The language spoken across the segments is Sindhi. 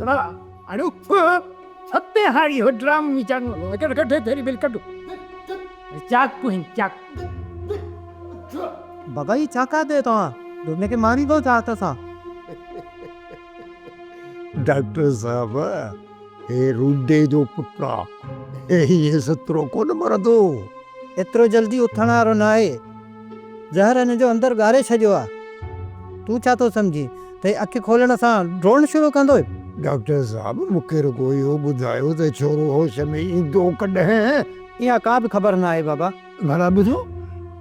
ٿورا اڙي اف ستي هاڙي هو ڊرامي چڱو ڪڍ ڪڍ تيري بل ڪڍ چاقو هن چاقو. بابا هي ڇا کاڌو توهان هن کي ماريندو ڇا هٿ سان. ڊاڪٽر صاحب هي رونڊي جو پٽ آ هي هيئن سترو ڪونه مرندو. ايترو جلدي اٿڻ وارو ناهي. زهر هن جو اندر ڳاري ڇڏيو آ. تون ڇا ٿو سمجهين ته هي اک کولڻ سان ڊوڙڻ شروع ڪندو؟ ڊاڪٽر صاحب مون کي رڳو اهو ٻڌايو ته ڇورو هوش ۾ ايندو ڪڏهن؟ اها ڪا به خبر ناهي بابا. ڀلا ٻڌو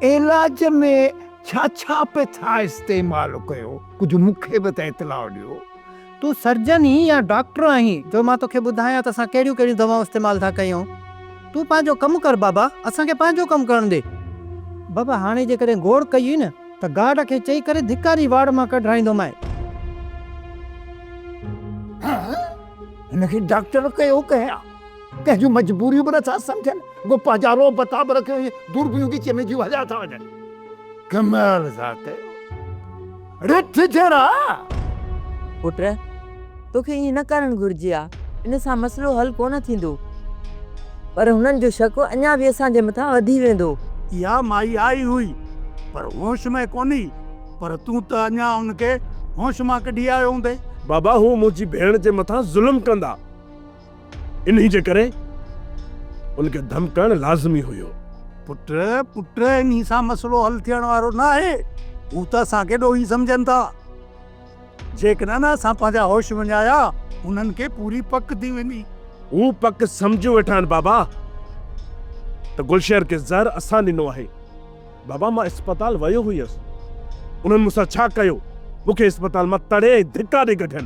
علاج ۾ ڇا ڇا پئي ٿا استعمال ڪيو؟ ڪجهه مون کي به ته اطلاع ڏيو. تون سرجن ئي يا ڊاڪٽر آهين جو مان توکي ٻڌايان ته اسان ڪهڙيون ڪهڙيون دوائون استعمال ٿا ڪيون. تون پنهنجو ڪم ڪر بابا، اسان کي پنهنجو ڪم ڪرڻ ڏي. بابا هاڻي جيڪڏهن گوڙ ڪئي نه ته گارڊ کي چئي ڪري ڌڪاري وارڊ مان ڪڍرائيندومانء. هن کي ڊاڪٽر ڪيو ڪنهن آ؟ ڪنهن جون مجبوريون به نٿا سمجهن، رڳو پنهنجا رعب تاب رکيو ائين دوربينون ڳچيء ۾ جيون هليا ٿا وڃن. ڪمال ٿا ڪيو. رٿ جهڙا. پٽ، توکي ائين نه ڪرڻ گهرجي ها. ان سان مسئلو حل ڪونه ٿيندو. پر هنن جو شڪ اڃا به اسان جي مٿان وڌي ويندو. اها مائي آئي هئي، پر هوش ۾ ڪونهي. پر تون ته اڃا ان کي هوش مان ڪڍي آيو هوندين. بابا، هو منهنجي ڀيڻ جي مٿان ظلم ڪندا. انهي جي ڪري ان کي ڌمڪائڻ لازمي هيو. پٽ، پٽ، انهي سان مسئلو حل ٿيڻ وارو ناهي. هو ته اسان کي ڏوهي سمجهن ٿا. جيڪڏهن اسان پنهنجا هوش وڃايا، انهن کي پوري پڪ ٿي ويندي. هو پڪ سمجهي ويٺا آهن بابا ته گلشير کي زهر اسان ڏنو آهي. بابا مان اسپتال ويو هيس انهن مون سان ڇا ڪيو مون کي اسپتال مان تڙي ۽ ڌڪا ڏئي ڪڍين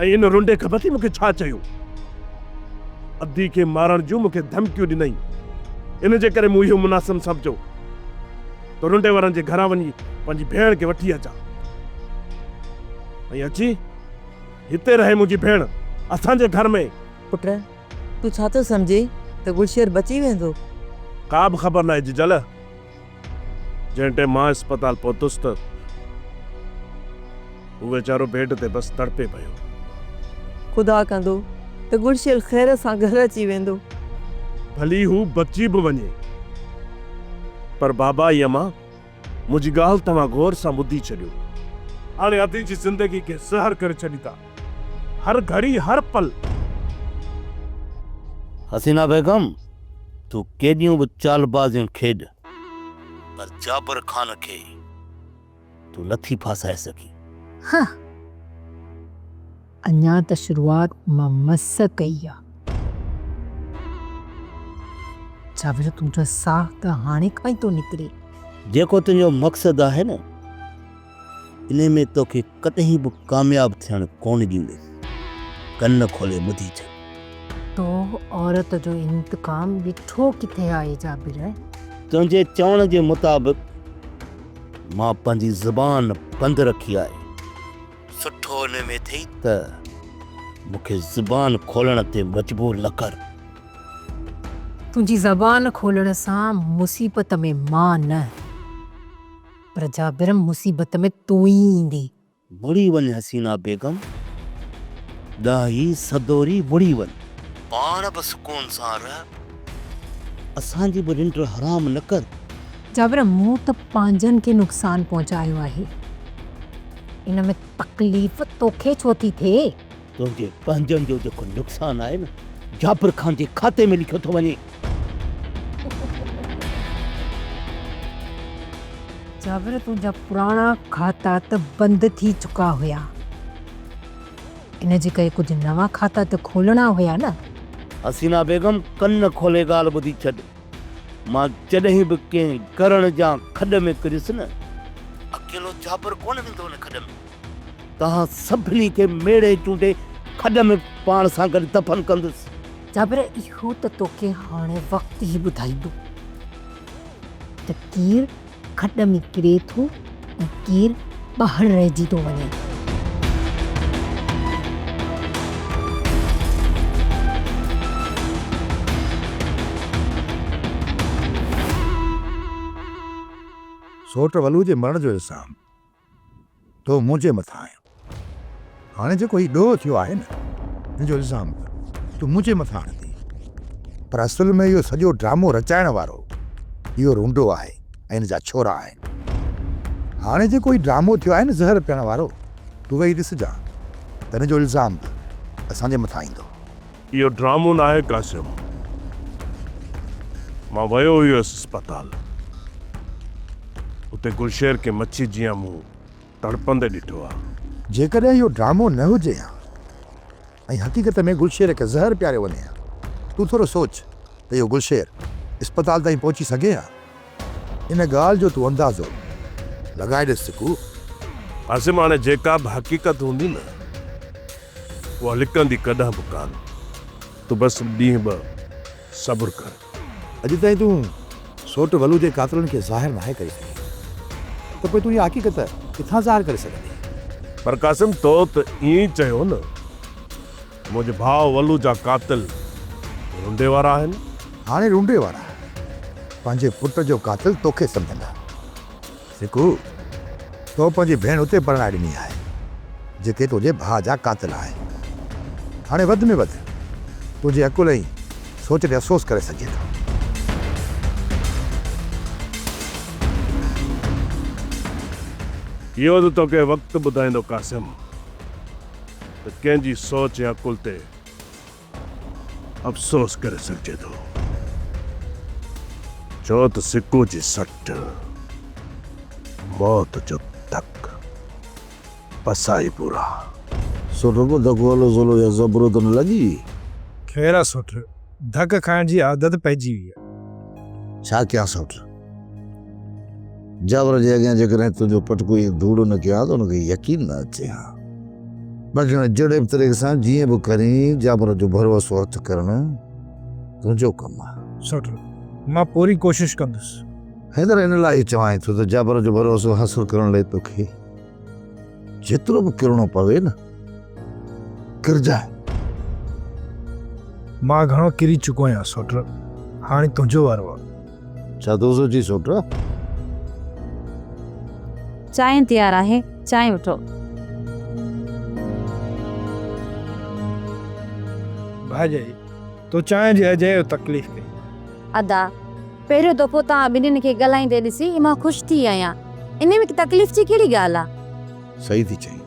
۽ ان رنڊي خبر ٿي مون کي ڇا چيو ادي کي مارڻ جون مون کي ڌمڪيون ڏنائين ان جي ڪري مون اهو مناسب سمجهيو ته رنڊي وارن جي گهران وڃي پنهنجي ڀيڻ کي وٺي اچان ۽ اچي هتي رهي منهنجي ڀيڻ اسان جي گهر ۾. پٽ تون ڇا ٿو سمجهين ته گلشير بچي ويندو؟ ڪا به خبر ناهي جيجل. جنهن ٽيم مان اسپتال پهتس ته هو ويچارو بيڊ تي بس تڙپي پيو. خدا ڪندو ته گلشير خير سان گهر اچي ويندو. ڀلي هو بچي به وڃي پر بابا ۽ امان منهنجي ڳالهه توهان غور سان ٻڌي ڇڏيو. هاڻي ادي جي زندگي کي زهر ڪري ڇڏيندا. هر گهڙي هر پل. حسينه بيگم، تون ڪيڏيون به چالبازيون کيڏ، پر جابر خان کي تون نٿي ڦاسائي سگهين. هه، اڃا ته شروعات مان مس ڪئي آ. جابر تنهنجو ساهه ته هاڻي کان ئي ٿو نڪري. جيڪو تنهنجو مقصد آهي نه، انهي ۾ توکي ڪڏهن به ڪامياب ٿيڻ ڪونه ڏيندس. ڪن کولي ٻڌي ڇڏ. تو عورت جو انتقام ڏٺو ڪٿي آهي جابر؟ تنهنجي چوڻ جي مطابق مان پنهنجي زبان بند رکي آهي. سٺو انهي ۾ ٿئي ته مون کي زبان کولڻ تي مجبور نه ڪر. تنهنجي زبان کولڻ سان مصيبت ۾ مان نه. پر جابر مصيبت ۾ تون ئي ايندين. مڙي وڃ حسينه بيگم، ڏاهي سدوري مڙي وڃ. پاڻ به سڪون سان رهه، اسان جي به ننڊ حرام نه ڪر. جابر مون ته پنهنجن کي نقصان پهچايو آهي، ان ۾ تڪليف توکي ڇو ٿي ٿئي؟ تنهنجي پنهنجن جو جيڪو نقصان آهي نه، جابر خان جي کاتي ۾ لکيو ٿو وڃي. جابر تنهنجا پراڻا کاتا ته بند ٿي چڪا هيا ان جي ڪري ڪجهه نوان کاتا ته کولڻا هيا نه. حسينه بيگم ڪن کولي ڳالهه ٻڌي ڇڏ. مان جڏهن به ڪنهن گرڻ جا کڏ ۾ ڪريس نه، اڪيلو جابر ڪونه ويندو ان کڏ ۾. توهان سڀني کي ميڙي چونڊي کڏ ۾ پاڻ سان گڏ دفن ڪندس. جابر اهو ته توکي هاڻي وقت ئي ٻڌائيندو ته ڪير کڏ ۾ ڪري ٿو ۽ ڪير ٻاهر رهجي ٿو وڃي. سوٽ ولو جي مرڻ جو الزام تو منهنجي مٿان آيو. هاڻي جيڪو هي ڏوهه ٿيو آهي نه، ان جو الزام به تون منهنجي مٿان هڻندين. پر اصل ۾ اهو سڄو ڊرامو رچائڻ وارو اهو رونڊو آهي ۽ ان جا ڇورا آهن. هاڻي جيڪو هي ڊرامو ٿيو آهي نه زهر پيئڻ وارو، تون ويهي ڏسجان ته ان جو الزام به اسان جي مٿان ايندو. اهو ڊرامو ناهي قاسم. مان ويو هيس اسپتال. اتي گلشير کي مڇي جيان مون تڙپندي ڏٺو آ. جيڪڏهن اهو ڊرامو نه هجي ها ۽ حقيقت ۾ گلشير کي زهر پياريو وڃي ها، تون ٿورو سوچ ته اهو گلشير اسپتال تائين پهچي سگهي ها؟ ان ڳالهه جو تون اندازو لڳائي ڏس سڪو. قاسم هاڻي جيڪا به حقيقت هوندي نه اها لڪندي ڪڏهن به ڪانه. تون بس ڏينهن ٻه صبر ڪر. اڄ تائين تون سوٽ ولو جي قاتلن کي ظاهر ناهي ڪري سگهين ته پوء تون اها حقيقت ڪٿان ظاهر ڪري سگهندين؟ پر قاسم تو ته ائين ئي چيو نه منهنجي ڀاء ولو جا قاتل رنڊي وارا آهن. هاڻي رنڊي وارا پنهنجي پٽ جو قاتل توکي سمجهندا. سڪو، تو پنهنجي ڀيڻ اتي پرڻائي ڏني آهي، جيڪي تنهنجي ڀاء جا قاتل آهن. هاڻي وڌ ۾ وڌ تنهنجي عقل ۽ سوچ تي افسوس ڪري سگهجي ٿو. اهو ته توکي وقت ٻڌائيندو قاسم ته ڪنهن جي سوچ ۽ عقل تي افسوس ڪري سگهجي ٿو، ڇو ته سڪو جي سٽ موت جو ڌڪ پسائي پورا. سوٽ رڳو ڌڪ هلو زولو يا زبرو ته نه لڳي. خير آ سوٽ، ڌڪ کائڻ جي عادت پئجي وئي آ. ڇا ڪيان سوٽ، جابر جي اڳيان جيڪڏهن تنهنجو پٽڪو ائين ڌوڙ نه ڪيان ها ته هن کي يقين نه اچي ها. باقي هاڻي جهڙي به طريقي سان جيئن به ڪرين جابر جو ڀروسو هٿ ڪرڻ تنهنجو ڪم آهي. سوٽ، مان پوري ڪوشش ڪندس. حيدر، ان لاء ئي چوانء ٿو ته جابر جو ڀروسو حاصل ڪرڻ لاء توکي جيترو به ڪرڻو پوي نه ڪرجانء. مان گهڻو ڪري چڪو آهيان سوٽ، هاڻي تنهنجو وارو آهي. ڇا ٿو سوچين سوٽ؟ چانهه تيار آهي، چانهه وٺو. ڀاڄائي، تو چانهه جي اجايو تڪليف ڪئي. ادا، پهريون دفعو توهان ٻنهين کي ڳالهائيندي ڏسي مان خوش ٿي آهيان. انهي ۾ تڪليف جي ڪهڙي ڳالهه آ؟ صحيح ٿي چئين.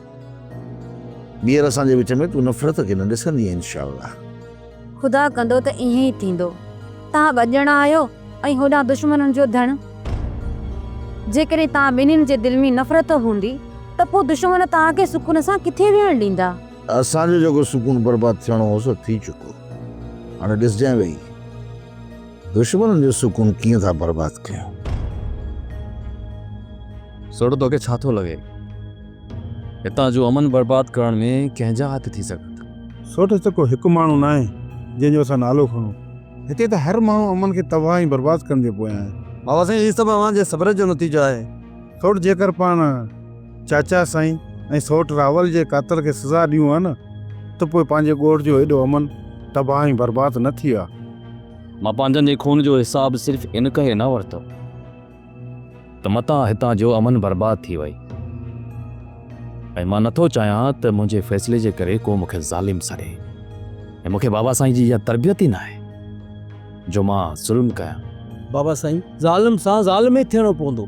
ٻيهر اسان جي وچ ۾ تون نفرت کي نه ڏسندينء انشاء الله. خدا ڪندو ته ائين ئي ٿيندو. توهان ٻه ڄڻا آهيو ۽ هوڏانهن دشمنن جو ڌڻ. جيڪڏهن توهان ٻنهين جي دل ۾ نفرت هوندي ته پوء دشمن توهان کي سڪون سان ڪٿي ويهڻ ڏيندا؟ اسان جو جيڪو سڪون برباد ٿيڻو هو سو ٿي چڪو. هاڻي ڏسجانء ويهي دشمنن جو سڪون ڪيئن ٿا برباد ڪيون. سوٽ توکي ڇا ٿو لڳي؟ هتان جو امن برباد ڪرڻ ۾ ڪنهن جا هٿ ٿي سگهن ٿا؟ سوٽ هتي ڪو هڪ ماڻهو ناهي جنهن جو اسان نالو کڻون. هتي ته هر ماڻهو امن کي تباهه ۽ برباد ڪرڻ جي پويان آهي. بابا سائين هي سڀ اوهان جي صبر جو نتيجو آهي. سوٽ جيڪر پاڻ چاچا سائين ۽ سوٽ راول جي قاتل کي سزا ڏيون ها نه ته پوء پنهنجي ڳوٺ جو ايڏو امن تباهه ۽ برباد نه ٿئي ها. مان پنهنجن جي خون جو حساب صرف ان ڪري نه ورتو ته متان هتان جو امن برباد ٿي وئي ۽ مان نٿو چاهيان ته منهنجي فيصلي جي ڪري ڪو مون کي ظالم سڏي ۽ مون کي بابا سائين جي اها تربيت ئي ناهي جو مان ظلم ڪيان. بابا سائين ظالم سان ظالم ئي ٿيڻو پوندو.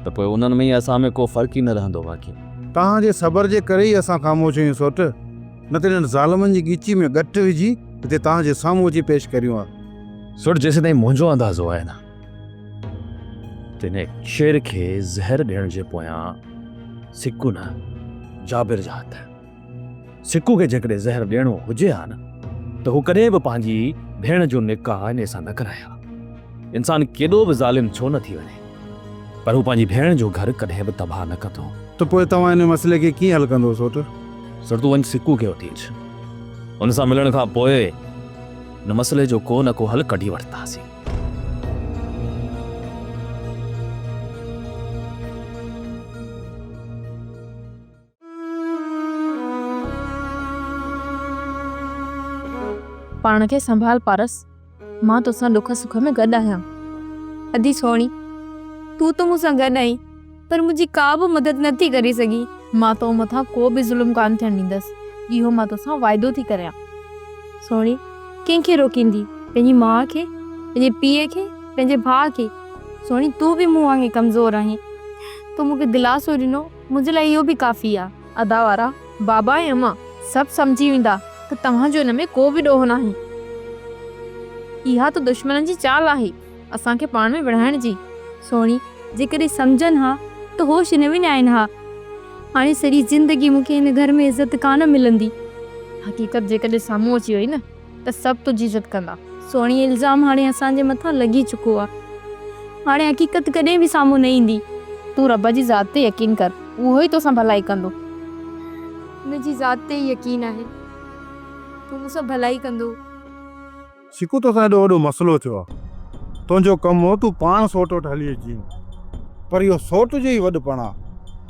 ته پوء انهن ۾ ۽ اسان ۾ ڪو فرق ئي نه رهندو باقي. توهان جي صبر جي ڪري ئي اسان خاموش آهيون سوٽ، نه ته انهن ظالمن جي ڳچي ۾ ڳٽ وجهي هتي توهان جي سامهون اچي پيش ڪريون ها. سوٽ جيسيتائين منهنجو اندازو آهي نه ته انهي شير کي زهر ڏيڻ جي پويان سڪو نه جابر جا هٿ آهن. سڪو کي جيڪڏهن زهر ڏيڻو هجي ها نه ته هو ڪڏهن به پنهنجي ڀيڻ جو نڪاح انهي سان نه ڪرائي ها. انسان ڪيڏو به ظالم ڇو نه ٿي وڃي پر هو پنهنجي ڀيڻ جو گهر ڪڏهن به تباهه نه ڪندو. ته پوء توهان انهي مسئلي کي ڪيئن حل ڪندو سوٽ؟ سر تون وڃ سڪو کي وٺي اچ. ان سان ملڻ کان پوء ان مسئلي جو ڪو نه ڪو حل ڪڍي وٺنداسين. پاڻ کي سنڀال پارس، مان توسان ڏک سک ۾ گڏ آهيان. ادي سهڻي، تون ته مون سان گڏ آهين، پر منهنجي ڪا به مدد نه ٿي ڪري سگهين. مان تو مٿان ڪو به ظلم ڪانه ٿيڻ ڏيندس، اهو مان توسان واعدو ٿي ڪريان. سهڻي، ڪنهن کي روڪيندي؟ پنهنجي ماء کي؟ پنهنجي پيء کي؟ پنهنجي ڀاء کي؟ سهڻي، تون به مون وانگي ڪمزور آهين. تو مون کي دلاسو ڏنو، منهنجي لاء اهو به ڪافي آ. ادا وارا، بابا ۽ امان سڀ سمجهي ويندا ته توهان جو ان ۾ ڪو به ڏوهه ناهي. اها ته دشمنن جي چال آهي اسان کي پاڻ ۾ وڙهائڻ جي. سهڻي، جيڪڏهن سمجهن ها ته هوش نه وڃائين ها. هاڻي سڄي زندگي مون کي هن گهر ۾ عزت ڪانه ملندي. حقيقت جيڪڏهن سامهون اچي وئي نه ته سڀ تنهنجي عزت ڪندا. سهڻي، الزام هاڻي اسان جي مٿان لڳي چڪو آ. هاڻي حقيقت ڪڏهن به سامهون نه ايندي. تون رب جي ذات تي يقين ڪر، اهو ئي توسان ڀلائي ڪندو. ان جي ذات تي ئي يقين آهي. هو مون سان ڀلائي ڪندو. سڪو توسان ايڏو وڏو مسئلو ٿيو آ. تنهنجو ڪم هو تون پاڻ سوٽ وٽ هلي اچين. پر اهو سوٽ جو ئي وڏپڻ آ،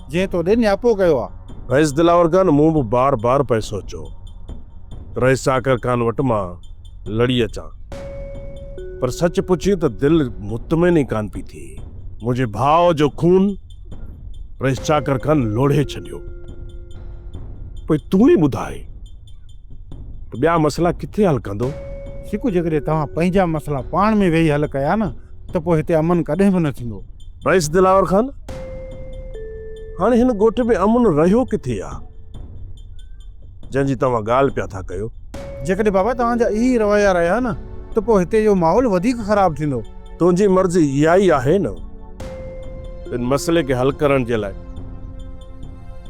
جنهن تو ڏي نياپو ڪيو آ. رئيس دلاور خان مون به بار بار پئي سوچيو ته رئيس چاڪر خان وٽ مان لڙي اچان پر سچ پڇين ته دل مطمئن ئي ڪانه پئي ٿئي. منهنجي ڀاء جو خون رئيس چاڪر خان لوڙهي ڇڏيو. پوء تون ئي ٻڌاء ته ٻيا مسئلا ڪٿي حل ڪندو؟ سڪو جيڪڏهن توهان پنهنجا مسئلا پاڻ ۾ ويهي حل ڪيا نه ته پوء هتي امن ڪڏهن به نه ٿيندو. رئيس دلاور خان، هاڻي هن ڳوٺ ۾ امن رهيو ڪٿي آ، جنهن جي توهان ڳالهه پيا ٿا ڪيو؟ جيڪڏهن بابا توهان جا اهي رويا رهيا نه ته پوء هتي جو ماحول وڌيڪ خراب ٿيندو. تنهنجي مرضي اها ئي آهي نه ته ان مسئلي کي حل ڪرڻ جي لاء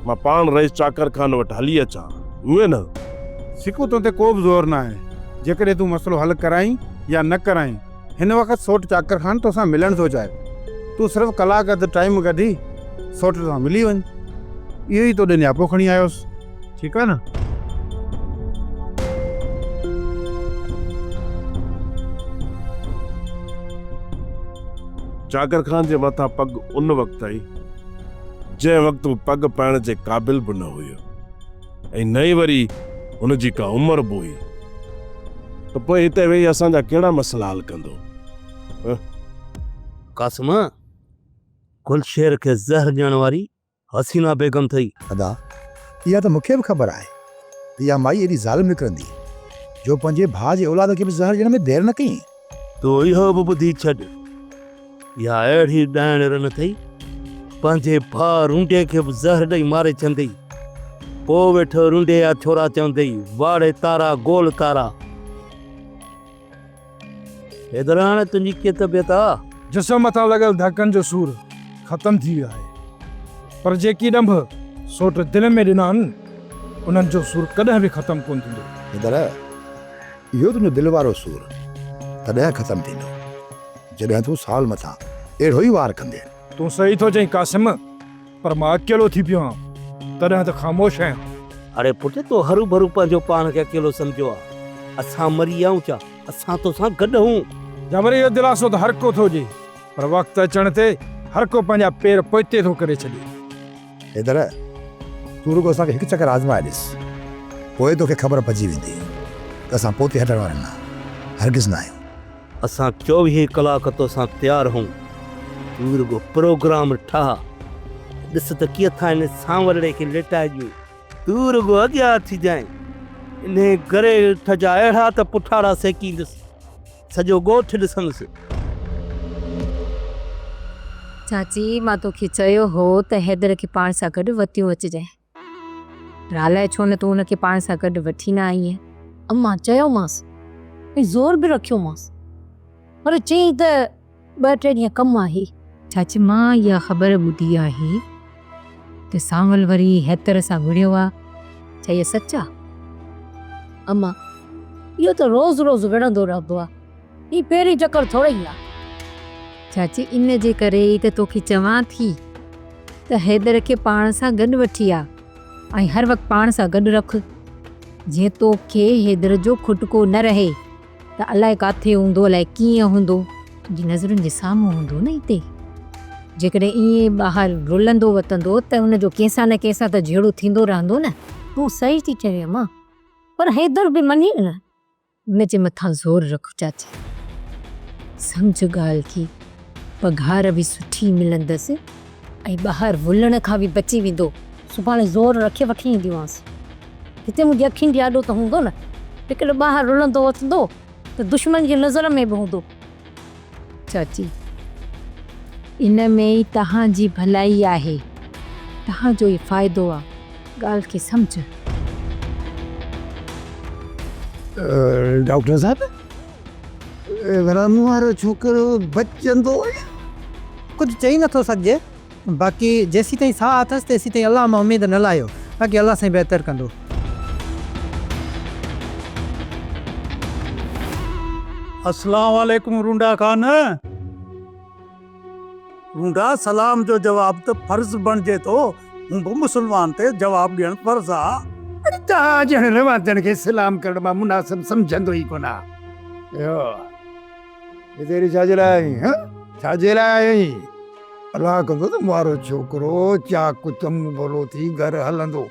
مان پاڻ رئيس چاڪر خان وٽ هلي اچان، ائين نه؟ سڪو تون تي ڪو به زور ناهي، جيڪڏهن تون مسئلو حل ڪرائين يا نه ڪرائين، هن وقت سوٽ چاڪر خان توسان ملڻ ٿو چاهي. تون صرف ڪلاڪ اڌ ٽائيم ڪڍي سوٽ سان ملي وڃ. اهو ئي توڏي نياپو کڻي آيو هوس. ٺيڪ آهي نه؟ چاڪر خان جي مٿان پڳ ان وقت آئي، جنهن وقت هو پڳ پائڻ جي قابل به نه هيو ۽ نه ئي وري هن جي ڪا عمر به هئي ته پوء هتي ويهي اسان جا ڪهڙا مسئلا حل ڪندو؟ هه. قاسم، گل شير کي زهر ڏيڻ واري حسينا بيگم ٿئي. ادا، اها ته مون کي به خبر آهي ته اها مائي ايڏي ظالم نڪرندي، جو پنهنجي ڀاء جي اولاد کي به زهر ڏيڻ ۾ دير نه ڪيائين. تون اهو به ٻڌي ڇڏ، اها اهڙي ڏائڻ رن اٿئي، پنهنجي ڀاء رونڊي کي به زهر ڏئي ماري ڇڏندئي. پوء ويٺو رونڊي جا ڇورا چوندئي، واڙي تارا گول تارا. حيدر هاڻي تنهنجي ڪيئن طبيعت آ؟ جسم مٿان لڳل ڌڪن جو سور ختم ٿي ويو آهي، پر جيڪي ڏنڀ سوٽ دل ۾ ڏنا آهن، انهن جو سور ڪڏهن به ختم ڪونه ٿيندو. حيدر، اهو تنهنجو دل وارو سور تڏهن ختم ٿيندو، جڏهن تون سال مٿان اهڙو ئي وار ڪندين. تون صحيح ٿو چئين قاسم، پر مان اڪيلو ٿي پيو آهيان، تڏهن ته خاموش آهيان. اڙي پٽ، تو هروڀرو پنهنجو پاڻ کي اڪيلو سمجهيو آ. اسان مري آهيون ڇا؟ اسان توسان گڏ هون. جانور، اهو دلاسو ته هر ڪو ٿو ڏئي، پر وقت اچڻ تي هر ڪو پنهنجا پير پوئتي ٿو ڪري ڇڏي. حيدر، تون رڳو اسان کي هڪ چڪر آزمائي ڏس، پوء توکي خبر پئجي ويندي ته اسان پوئتي هٽڻ وارن نه هرگز نه آهيون. اسان چوويهه ڪلاڪ توسان تيار هون، تون رڳو پروگرام ٺاهه، ڏس ته ڪيئن ٿا هن سانورڙي کي ليٽائي ڏيون. تون رڳو اڳيان اچجانء، انهي گري اٺ جا اهڙا ته پٺاڙا سيڪيندس، سڄو ڳوٺ ڏسندس. چاچي، مان توکي چيو هو ته حيدر کي پاڻ سان گڏ وتيون اچجانء. پر الائي ڇو نه تون ان کي پاڻ سان گڏ وٺي نه آئينء. امان، چيومانس ۽ زور به رکيومانس، پر چيائين ته ٻه ٽي ڏينهن ڪم آهي. چاچي، مان اها خبر ٻڌي آهي ته سانول وري حيدر سان وڙهيو آ، ڇا اها سچ آ؟ امان، اهو ته روز روز وڙهندو رهندو آ، هي پهرين چڪر ٿورئي آ. چاچي، ان جي ڪري ئي ته توکي چوان ٿي ته حيدر کي پاڻ سان گڏ وٺي آ ۽ هر وقت پاڻ سان گڏ رک، جيئن توکي حيدر جو کٽڪو نه رهي ته الائي ڪاٿي هوندو الائي ڪيئن هوندو. تنهنجي نظرن جي سامهون هوندو نه هتي. جيڪڏهن ائين ٻاهر رلندو وتندو ته ان جو ڪنهن سان نه ڪنهن سان ته جهيڙو ٿيندو رهندو نه. تون صحيح ٿي چوين امان، پر حيدر به مڃي نه. ان جي مٿان زور رک چاچي. سمجهه ڳالهه کي، پگهار به سٺي ملندس ۽ ٻاهر رلڻ کان به بچي ويندو. سڀاڻي زور رکي وٺي اينديمانس. هتي منهنجي اکين جي آڏو ته هوندو نه. هڪڙو ٻاهر رلندو وتندو ته دشمن جي نظر ۾ به هوندو. چاچي، ان ۾ ئي توهان جي ڀلائي آهي. توهان جو ئي فائدو آ. ڳالهه کي سمجهه. ڊاڪٽر صاحب، ڀلا مون وارو ڇوڪرو بچندو يا؟ ڪجهه چئي نٿو سگهجي. باقي جيسيتائين ساهه اٿس تيسيتائين الله مان اميد نه لاهيو. باقي الله سائين بهتر ڪندو. اسلام عليڪم رونڊا خان. رونڊا سلام جو جواب ته فرض بڻجي ٿو. هون به مسلمان تي جواب ڏيڻ فرض آ. اڙي توهان جهڙن رواجن کي سلام ڪرڻ مان مناسب سمجهندو ئي ڪونه آ. هتي ايڏي ڇا جي لاء آئين هه؟ ڇا جي لاء آئين؟ الله ڪندو ته مارو ڇوڪرو چاڪ چڱو ڀلو ٿي گهر هلندو.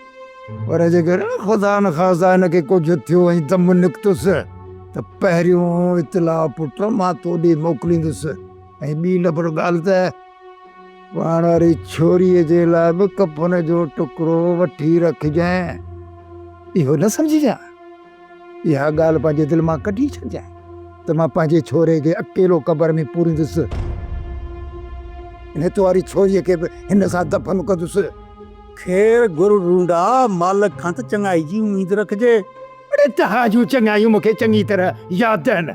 پر جيڪڏهن خدا نخواسته هن کي ڪجهه ٿيو ۽ دم نڪتس ته پهريون اطلاع پٽ مان تو ڏي موڪليندس ۽ ٻي نمبر ڳالهه ته پاڻ واري ڇوريء جي لاء به ڪفن جو ٽڪرو وٺي رکجانء. اهو نه سمجهجانء. اها ڳالهه پنهنجي دل مان ڪڍي ڇڏجانء ته مان پنهنجي ڇوري کي اڪيلو قبر ۾ پوريندس. انهيء تو واري ڇوريء کي به هن سان دفن ڪندس. خير گهر رونڊا، مالڪ کان ته چڱائي جي اميد رکجي. اڙي توهان جون چڱايون مون کي چڱي طرح ياد آهن.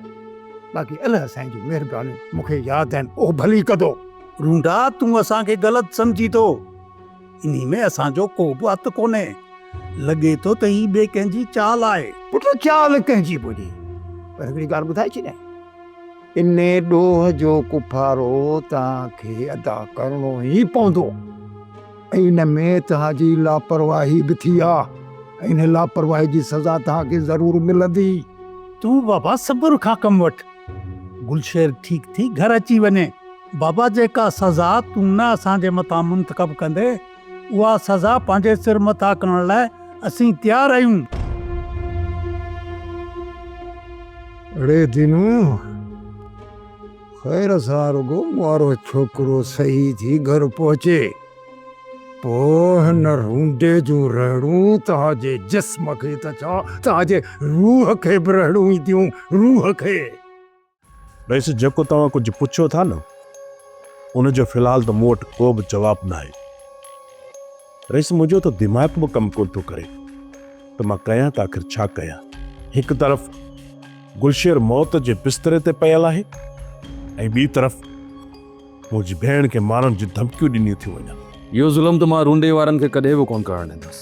باقي الله سائين جون مهربانيون مون کي ياد آهن، اهو ڀلي ڪندو. رونڊا، تون اسان کي غلط سمجهين ٿو. انهي ۾ اسان جو ڪو به هٿ ڪونهي. لڳي ٿو ته هي ٻئي ڪنهن جي چال آهي. پٽ چال ڪنهن جي به هجي پر هڪڙي ڳالهه ٻڌائي ڇڏيان، انهي ڏوهه جو ڪفارو توهان کي ادا ڪرڻو ئي پوندو ۽ ان ۾ توهان جي لاپرواهي به ٿي آ ۽ انهي لاپرواهي جي سزا توهان کي ضرور ملندي. تون بابا صبر کان ڪم وٺ. گلشير ٺيڪ ٿي گهر اچي وڃي. بابا جيڪا سزا تون نه اسان جي مٿان منتخب ڪندي، اها سزا پنهنجي سر مٿان ڪرڻ لاء اسين تيار آهيون. اڙي دينو، خير سان رڳو مون وارو ڇوڪرو صحيح ٿي گهر پهچي. پوء هن رونڊي جون رهڙون توهان جي جسم کي ته ڇا، توهان جي روح کي به رهڙون اينديون، روح کي. رئيس جيڪو توهان ڪجهه پڇيو ٿا نه، ان جو في الحال ته مون وٽ ڪو به جواب ناهي. رئيس منهنجو ته دماغ به ڪم ڪونه ٿو ڪري ته مان ڪيان ته آخر ڇا ڪيان. هڪ طرف گلشير موت جي بستري تي پيل آهي ۽ ٻي طرف منهنجي ڀيڻ کي مارڻ جون ڌمڪيون ڏنيون ٿيون وڃن. اهو ظلم ته مان رونڊي وارن کي ڪڏهن به ڪونه ڪرڻ ڏيندس.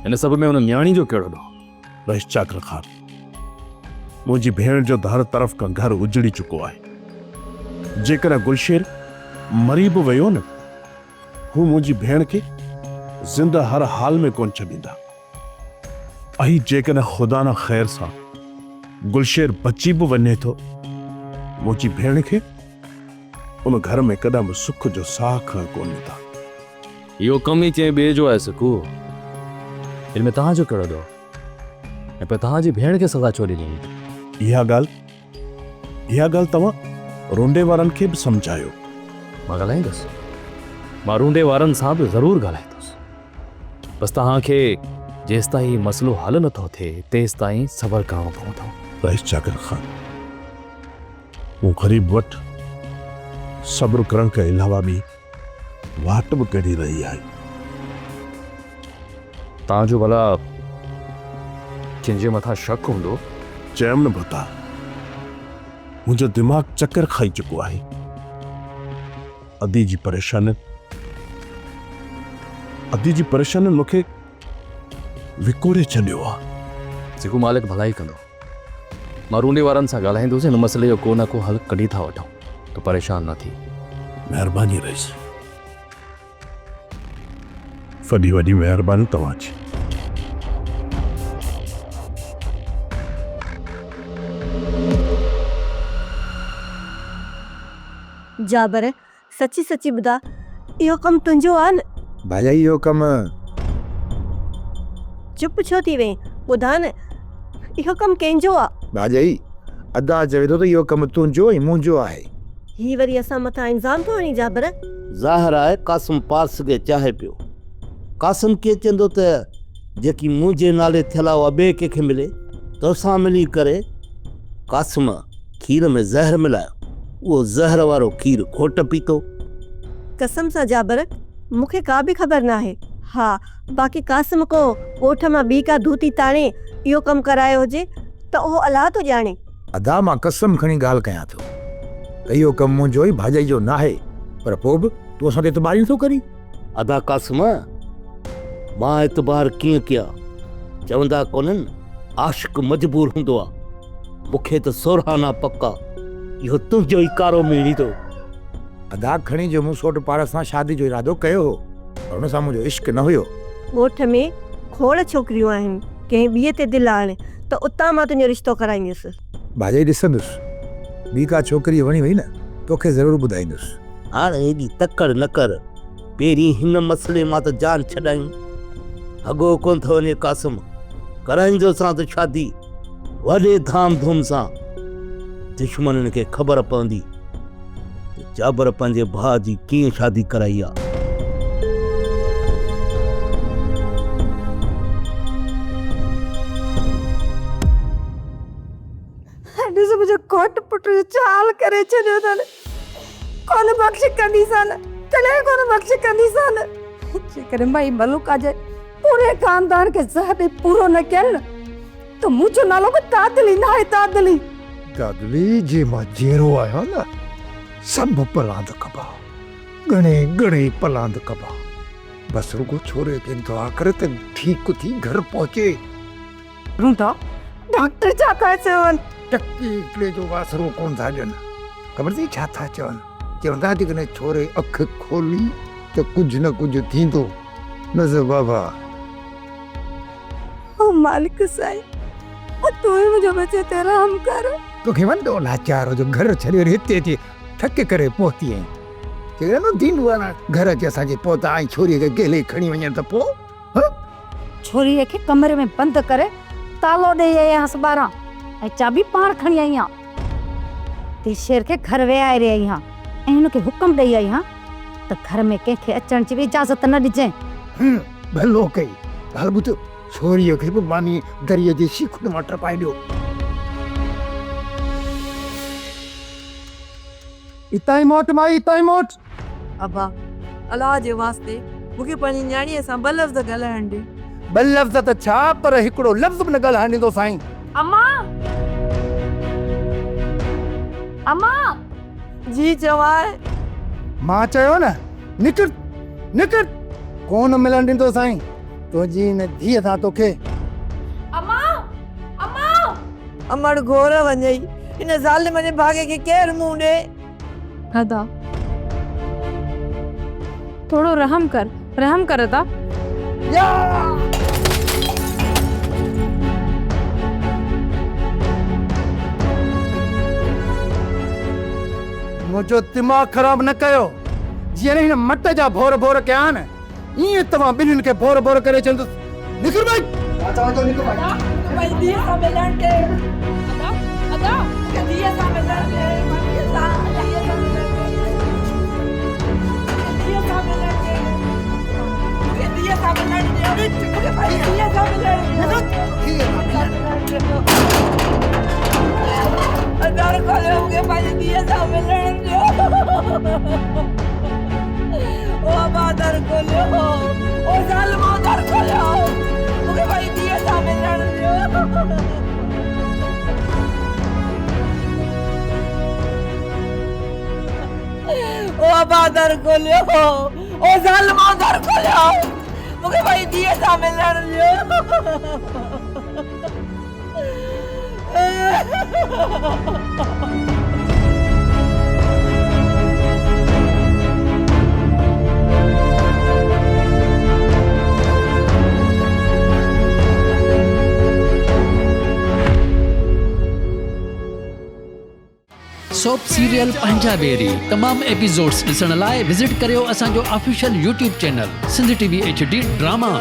هن سڀ ۾ ان نياڻي جو ڪهڙو ڏوهه؟ رئيس چاڪر خان، منهنجي ڀيڻ جو ته هر طرف کان گهر اجڙي چڪو آهي. جيڪڏهن گلشير مري به ويو نه، هو منهنجي ڀيڻ کي زنده هر حال ۾ ڪونه ڇڏيندا. ۽ جيڪڏهن خدا نه خير سان گلشير بچي به وڃي ٿو، منهنجي ڀيڻ کي ان گهر ۾ ڪڏهن به سک جو ساهه کڻڻ ڪونه ڏيندا. اهو ڪم ئي ڪنهن ٻئي جو آهي سڪو. ان ۾ توهان جو ڪهڙو ڏوهه؟ ۽ پوء توهان جي ڀيڻ کي سزا ڇو ڏني ويندي؟ اها ڳالهه اها ڳالهه توهان رونڊي وارن کي به سمجهايو. مان ڳالهائيندس. مان رونڊي وارن سان به ضرور ڳالهائيندس. بس توهان کي جيستائين هي مسئلو حل نه ٿو ٿئي تيستائين صبر ڪرڻو پوندو. رئيس چاڪر خان، مون غريب وٽ صبر ڪرڻ کان علاوه ٻي واٽ به ڪهڙي رهي آهي. توهان جو ڀلا ڪنهن جي مٿان شڪ هوندو؟ چيم نه ڀتا، منهنجو دماغ چڪر کائي چڪو آهي. ادي جي پريشانين ادي جي پريشانين مون کي وڪوڙي ڇڏيو آ. جيڪو مالڪ ڀلائي ڪندو. مان رونڊي وارن سان ڳالهائيندس هن مسئلي جو ڪو نه ڪو حل ڪڍي ٿا وٺون تون پريشان نه ٿي. مهرباني رئيس. وڏي وڏي مهرباني توهان جي. جابر، سچي سچي ٻڌاء، اهو ڪم تنهنجو آ نه؟ ڀاڄائي اهو ڪم. چپ ڇو ٿي وئين، ٻڌاء نه، اهو ڪم ڪنهن جو آ؟ ڀاڄائي، ادا چوي ٿو ته اهو ڪم تنهنجو ۽ منهنجو آهي. هي وري اسان مٿان الزام ٿو هڻين جابر؟ ظاهر آهي قاسم پارس کي چاهي پيو. قاسم ڪيئن چوندو ته جيڪي منهنجي نالي ٿيل آهي اها ٻئي ڪنهن کي ملي؟ توسان ملي ڪري قاسم کير ۾ زهر ملايو. اهو زهر وارو کير گهوٽ پيتو. قسم سان جابر، مون کي ڪا به خبر ناهي. ها، باقي قاسم ڪو ڳوٺ مان ٻي ڪا ڌوتي تاڻي اهو ڪم ڪرايو هجي ته اهو الله ٿو ڄاڻي. ادا مان قسم کڻي ڳالهه ڪيان ٿو ته اهو ڪم منهنجو ۽ ڀاڄائي جو ناهي پر پوء به تون اسان تي اعتبار ئي نٿو ڪرين. ادا قاسم، مان اعتبار ڪيئن ڪيان؟ چوندا ڪونهن عاشق مجبور هوندو آ. مون کي ته سورهانا پڪ آ اهو تنهنجو ئي ڪارو ميڙيندو. ادا کڻي جو مون سوٽ پارس سان شادي جو ارادو ڪيو هو پر ان سان منهنجو عشق نه هيو. ڳوٺ ۾ کوڙ ڇوڪريون آهن، ڪنهن ٻيء تي دل آڻ ته اتان مان تنهنجو رشتو ڪرائينديس. ڀاڄائي ڏسندس، ٻي ڪا ڇوڪري وڻي وئي نه توکي ضرور ٻڌائيندس. هاڻ ايڏي تڪڙ نه ڪر، پهرين هن مسئلي مان ته جان ڇڏايون. هڳو ڪونه ٿو وڃي قاسم، ڪرائيندوسانس شادي وڏي ڌام ڌوم سان، دشمنن کي خبر پوندي. ته جابر پنهنجي ڀاء جي ڪيئن شادي ڪرائي آ. ڏس منهنجو گهوٽ پٽ جو ڇا حال ڪري ڇڏيو اٿن. ڪونه بخش ڪنديسان، ڪڏهن ڪونه بخش ڪنديسان. جيڪڏهن مان هي ملوڪا جي پوري خاندان کي زهر ڏئي پورو نه ڪيم نه ته منهنجو نالو به دادلي ناهي دادلي. دادلي جي مان جيئرو آهيان نه سڀ پلاند ڪبا، ڳڻي ڳڻي پلاند ڪبا. بس رڳو ڇوري کي دعا ڪر ته ٺيڪ ٿي گهر پهچي. روندا، ڊاڪٽر ڇا ٿا چون؟ ٽڪي هڪڙي جو واسرو ڪونه ٿا ڏين. خبر اٿئي ڇا ٿا چون؟ چون ٿا جيڪڏهن ڇوري اک کولي ته ڪجهه نه ڪجهه ٿيندو. نه ته بابا. او مالڪ سائين، او تون ئي منهنجو ٻچي تي رحم ڪر. توکي وڏو لاچار هو جو گهر ڇڏي وري هتي اچي ٺڪ ڪري پهتي آهين. جيڪڏهن نه دين وارا گهر اچي اسان جي پهتا ۽ ڇوريء کي گهلي کڻي وڃن ته پوء؟ هه؟ ڇوريء کي ڪمري ۾ بند ڪري تالو ڏيئي آئي آهيانس ٻاهران ۽ چاٻي پاڻ کڻي آئي آهيان. دلشير کي گهر ويهاري آئي آهيان ۽ هن کي حڪم ڏيئي آئي آهيان ته گهر ۾ ڪنهن کي اچڻ جي به اجازت نه ڏجانء. هه، ڀلو ڪئي. ڳالهه ٻڌ، ڇوريء کي به ماني دريء جي شيخن مان ٽپائي ڏيو. اتان ئي موٽ مائي، اتان ئي موٽ. ابا، الله جي واسطي مون کي پنهنجي نياڻيء سان ٻه لفظ ڳالهائڻ ڏي. ٻه لفظ ته ڇا پر هڪڙو لفظ به نه ڳالهائڻ ڏيندو سائين. اما! اما! جي چوانء. مان چيو نه، نڪر، نڪر! ڪونه ملڻ ڏيندو سائين تنهنجي هن ڌيء سان توکي. اما! اما! امڙ گهور وڃئي، هن ظالم جي ڀاڳي کي ڪير منهن ڏئي؟ ادا ٿورو رحم ڪر رحم ڪر ادا. منهنجو دماغ خراب نه ڪيو. جيئن هن مٽ جا ڀور ڀور ڪيا آهن ائين توهان ٻنهين کي ڀور ڀور ڪري ڇڏيندس. نڪر ڀائي. مان چوان ٿو نڪر ڀائي. ادا ڌيء سان ملڻ ڏي. ادا ادا مون کي ڌيء سان ملڻ ڏي. ڌيء سان ڌيء سان ملڻ ڏي. ڌيء سان ملڻ ڏي. مون کي ڌيء سان ملڻ ڏي. مون کي پنهنجي ڌيء سان ملڻ ڏي. ڌيء سان ملڻ ڏي. در کوليو مون کي پنهنجي ڌيء سان ملڻ ڏيو. او ابا در کوليو او ظالمو در کوليو مون کي پنهنجي ڌيء سان ملڻ ڏيو. او ابا در کوليو او ظالمو در کوليو مون کي پنهنجي ڌيء سان ملڻ ڏيو. سوپ سيريل پنهنجا ويري تمام ايپيسوڊز ڏسڻ لاء وزٽ ڪريو اسان جو official YouTube channel Sindh T V H D drama.